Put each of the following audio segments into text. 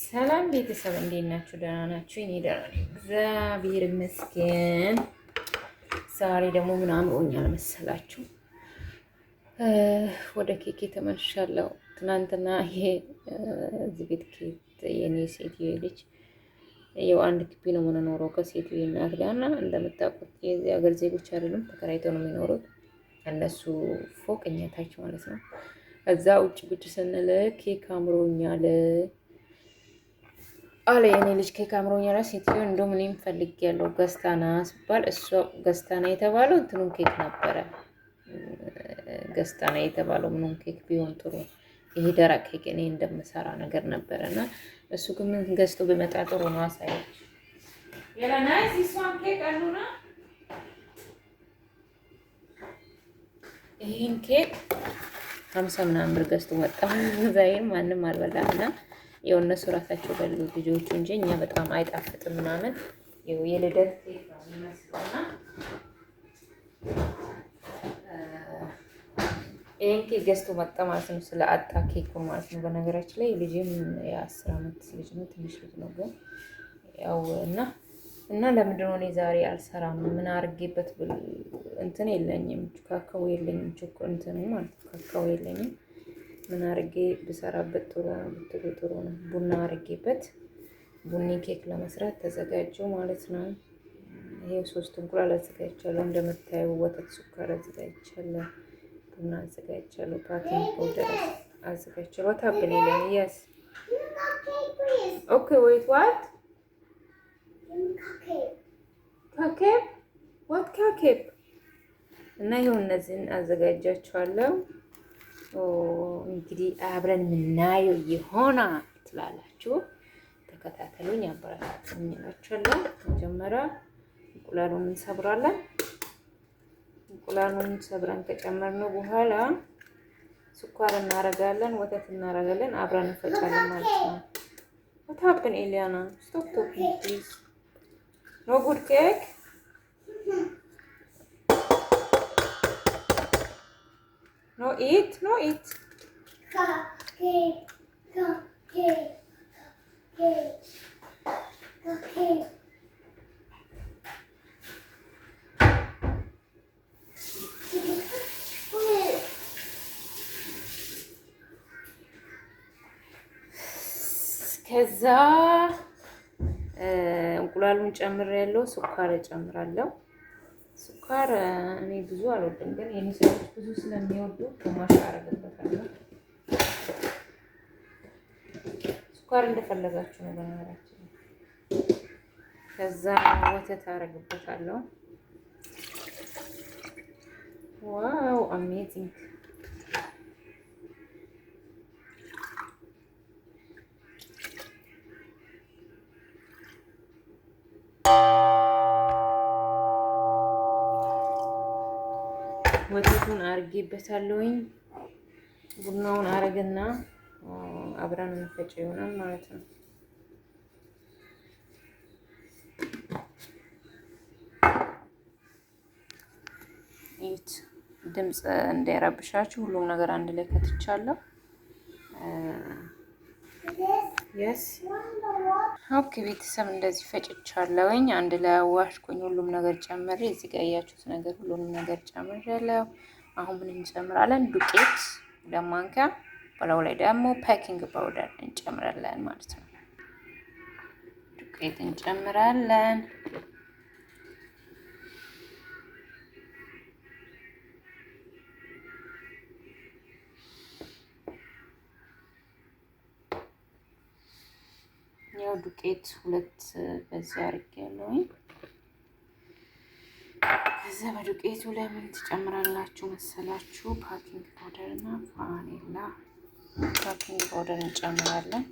ሰላም ቤተሰብ፣ እንዴት ናችሁ? ደህና ናችሁ? እኔ ደህና ነኝ፣ እግዚአብሔር ይመስገን። ዛሬ ደግሞ ምን አምሮኛል መሰላችሁ? ወደ ኬክ ተመልሻለሁ። ትናንትና ይሄ እዚህ ቤት ኬክ የኔ ሴትዮ ልጅ ያው አንድ ግቢ ነው የምንኖረው ከሴትዮ እናት ጋር እና እንደምታውቁት የዚህ ሀገር ዜጎች አይደሉም፣ ተከራይተው ነው የሚኖሩት። እነሱ ፎቅ እኛ ታች ማለት ነው። እዛ ውጭ ቁጭ ስንል ኬክ አምሮኛል አለ የኔ ልጅ፣ ኬክ አምሮኛል። ሴትዮ እንደውም እኔም ፈልጌያለሁ ገዝታና ሲባል እሷ ገዝታና የተባለው እንትኑን ኬክ ነበረ። ገዝታና የተባለው ምኑን ኬክ ቢሆን ጥሩ፣ ይሄ ደረቅ ኬክ እኔ እንደምሰራ ነገር ነበረ እና እሱ ግን ምን ገዝቶ ቢመጣ ጥሩ ነው አሳየች። Cake አሉና ይህን ኬክ 50 ምናምን ብር ገዝቶ መጣ። ዛሬ ማንም አልበላም እና ያው እነሱ ራሳቸው በሉ ልጆቹ እንጂ እኛ በጣም አይጣፍጥም ምናምን። ያው የልደት ኬክ ነው የሚመስለውና ይህን ኬክ ገዝቶ መጣ ማለት ነው። ስለ አጣ ኬኩ ማለት ነው። በነገራችን ላይ ልጅም የ10 አመት ልጅ ነው፣ ትንሽ ልጅ ነው። ግን ያው እና ለምንድን ነው እኔ ዛሬ አልሰራም? ምን አድርጌበት እንትን የለኝም፣ ካካው የለኝም፣ ቾኮ እንትኑ ማለት ነው፣ ካካው የለኝም። ምን አድርጌ ብሰራበት ጥሩ ነው ብትሉ ጥሩ ነው። ቡና አድርጌበት ቡኒ ኬክ ለመስራት ተዘጋጀው ማለት ነው። ይሄ ሶስት እንቁላል አዘጋጅቻለሁ። እንደምታዩ ወተት፣ ስኳር አዘጋጅቻለሁ። ቡና አዘጋጅቻለሁ። Baking powder አዘጋጅቻለሁ። What happen, ኤለን? Yes, okay, wait, what cake? What cake? እና ይኸው እነዚህን አዘጋጃቸዋለሁ። እንግዲህ አብረን የምናየው ይሆናል ትላላችሁ። ተከታተሉኝ፣ አበረታቱኝ እላችኋለሁ። መጀመሪያ እንቁላሉን እንሰብራለን። እንቁላሉን ሰብረን ከጨመርነው በኋላ ስኳር እናረጋለን፣ ወተት እናረጋለን፣ አብረን እንፈጫለን ማለት ነው። What happened, Eliana? Stop talking, please. No good cake? No eat? No eat. Cake, cake, cake, cake. ከዛ እንቁላሉን ጨምሬያለሁ። ስኳር እጨምራለሁ። ስኳር እኔ ብዙ አልወድም፣ ግን የኔ ሰዎች ብዙ ስለሚወዱ ግማሽ አደርግበታለሁ። ስኳር እንደፈለጋችሁ ነው በነገራችን። ከዛ ወተት አደርግበታለሁ። Wow, amazing! ወተቱን አርጌበታለሁኝ። ቡናውን አረግና አብረን እንፈጨው ይሆናል ማለት ነው። ይት ድምፅ እንዳይረብሻችሁ ሁሉም ነገር አንድ ላይ ከትቻለሁ። Yes, okay ቤተሰብ፣ እንደዚህ ፈጭቻለሁኝ። አንድ ላይ አዋሽኩኝ። ሁሉም ነገር ጨምሬ እዚህ ጋር ያያችሁት ነገር ሁሉንም ነገር ጨምሬያለሁ። አሁን ምን እንጨምራለን? ዱቄት 2 ማንኪያ፣ በላዩ ላይ ደግሞ baking powder እንጨምራለን ማለት ነው። ዱቄት እንጨምራለን። ያው ዱቄት ሁለት በዚህ አድርጌያለሁኝ። ከዛ በዱቄቱ ላይ ምን ትጨምራላችሁ መሰላችሁ? Baking powder እና ቫኒላ። Baking powder እንጨምራለን።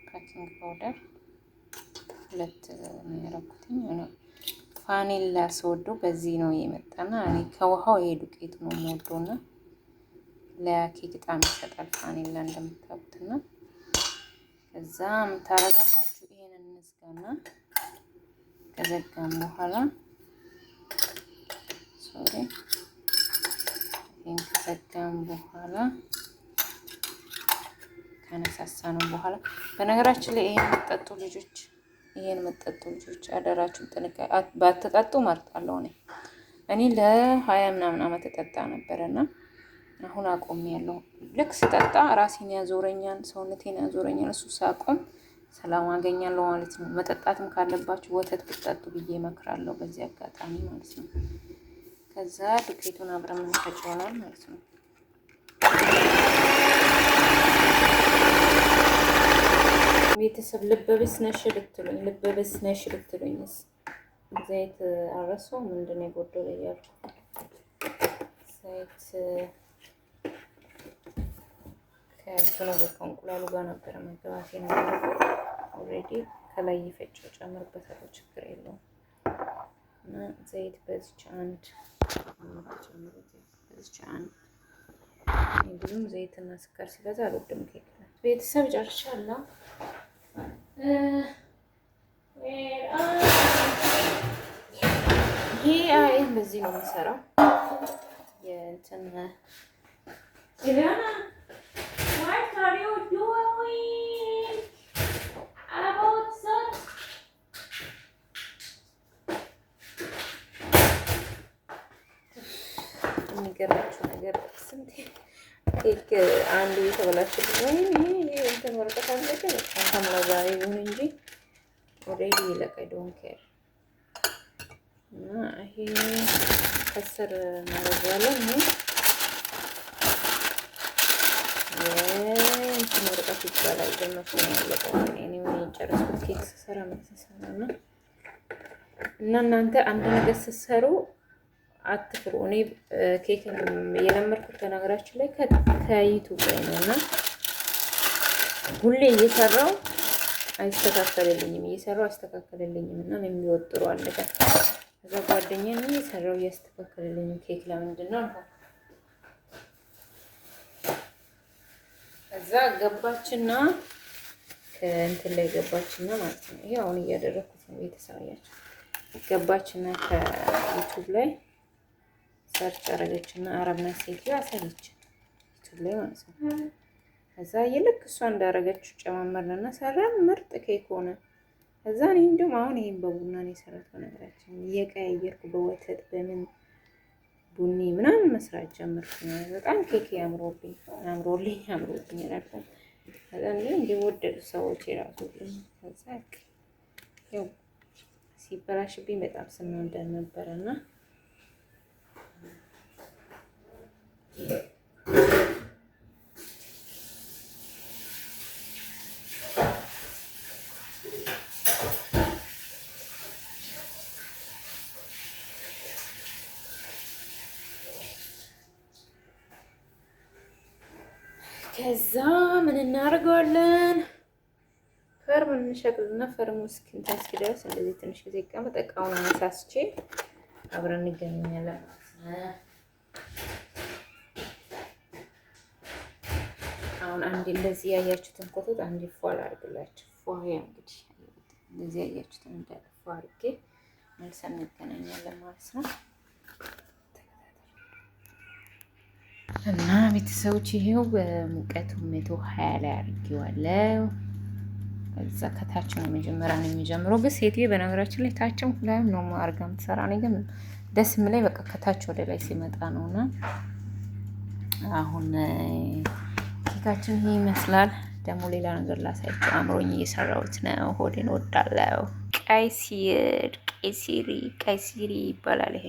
Baking powder ሁለት ነው ያደረኩትኝ። ቫኒላ ስወደው በዚህ ነው የመጣና እኔ ከውሃው ይሄ ዱቄቱ ነው የምወደውና ለኬክ ጣዕም ይሰጣል ቫኒላ እንደምታውቁትና ከዛ ምን ታደርጋላችሁ? ይሄንን እንዝጋና ከዘጋም በኋላ፣ sorry፣ ይሄን ከዘጋም በኋላ ካነሳሳ ነው በኋላ በነገራችን ላይ ይሄን የምትጠጡ ልጆች፣ ይሄን የምትጠጡ ልጆች አደራችሁን ጥንቃቄ፣ ባትጠጡ መርጣለሁ። እኔ ለ20 ምናምን አመት እጠጣ ነበረና አሁን አቆሜያለሁ። ልክ ስጠጣ ራሴን ያዞረኛል፣ ሰውነቴን ያዞረኛል። እሱ ሳቆም ሰላም አገኛለሁ ማለት ነው። መጠጣትም ካለባችሁ ወተት ብትጠጡ ብዬ እመክራለሁ በዚህ አጋጣሚ ማለት ነው። ከዛ ዱቄቱን አብረን የምንፈጭ ይሆናል ማለት ነው። ቤተሰብ ልበብስ ነሽ ልትሉኝ፣ ልበብስ ነሽ ልትሉኝስ ዘይት አረሰው ምንድን ነው የጎደለ እያልኩ ዘይት ከእንትኑ ጋር ከእንቁላሉ ጋር ነበረ መገባት የነበረበት። Already ከላይ የፈጨው ጨምርበታለሁ፣ ችግር የለውም። እና ዘይት በዚች አንድ የምትጨምሩት በዚች አንድ። ብዙም ዘይትና ስኳር ሲበዛ አልወድም ኬክ ላይ። ቤተሰብ ጨርሻለሁ። ይሄ በዚህ ነው የምሰራው። የእንትን What are you doing? About that? የሚገርማችሁ ነገር ስንት ኬክ አንዱ የተበላሸብኝ ወይም ይሄ እንትን ወረቀት አለቀ። በቃ ዛሬ ይሁን እንጂ already ይለቀ don't care። እና ይሄ ከስር እናደርገዋለን። ይሄ የእንትን ወረቀት ይባላል። ግን መቼ ነው ያለቀው? እኔ የጨረስኩት ኬክ ስሰራ መቼ ስሰራ ነው። እና እናንተ አንድ ነገር ስትሰሩ አትፍሩ። እኔ ኬክ የለመድኩት በነገራችን ላይ ከ YouTube ላይ ነው እና ሁሌ እየሰራው አይስተካከልልኝም፣ እየሰራው አይስተካከልልኝም እና የሚወጥሩ አለቀ። ከዛ ጓደኛ እየሰራው እያስተካከልልኝም ኬክ ለምንድን ነው አልኳት። ከዛ ገባችና ከእንትን ላይ ገባችና ማለት ነው። ይሄ አሁን እያደረኩት ነው ቤተሰብ አያችሁ። ገባችና ከ YouTube ላይ search አረገችና አረብ ናት ሴትዮ አሳየችን YouTube ላይ ማለት ነው። ከዛ ይልክ እሷ እንዳረገችው ጨማመርንና ሰራን፣ ምርጥ ኬክ ሆነ። ከዛ እኔ እንዲሁም አሁን ይሄን በቡና ነው የሰራሁት። በነገራችን እየቀያየርኩ በወተት በምን ቡኒ ምናምን መስራት ጀመርኩ። በጣም ኬክ ያምሮብኝ አምሮልኝ አምሮብኝ አላልኩም። ከዛ እንዲወደዱ ሰዎች የራሱ ከዛ ያው ሲበላሽብኝ በጣም ስንወደድ ነበረና ከዛ ምን እናደርገዋለን? ፈርም እንሸቅልና ፈርሙ እስኪንትን እስኪደርስ እንደዚህ ትንሽ ጊዜ ይቀመጥ። እቃውን አነሳስቼ አብረን እንገናኛለን። አሁን አንዴ እንደዚህ ያያችሁትን ኮተት አንዴ ፏ ላድርግላችሁ። ፏ እንግዲህ እንደዚህ ያያችሁትን እንዳለ ፏ አድርጌ መልሰን እንገናኛለን ማለት ነው። እና ቤተሰቦች ይሄው በሙቀቱ 120 ላይ አድርጌዋለሁ። ከዛ ከታች ነው መጀመሪያ ነው የሚጀምረው። ግን ሴትዬ በነገራችን ላይ ታችም ላይም ነው አድርጋ የምትሰራ። እኔ ግን ደስ የሚለኝ በቃ ከታች ወደ ላይ ሲመጣ ነውና አሁን ኬካችን ይሄ ይመስላል። ደግሞ ሌላ ነገር ላሳያችሁ አምሮኝ እየሰራሁት ነው። ሆዴን ወዳለው ቀይ ሲር ቀይ ሲሪ ቀይ ሲሪ ይባላል ይሄ።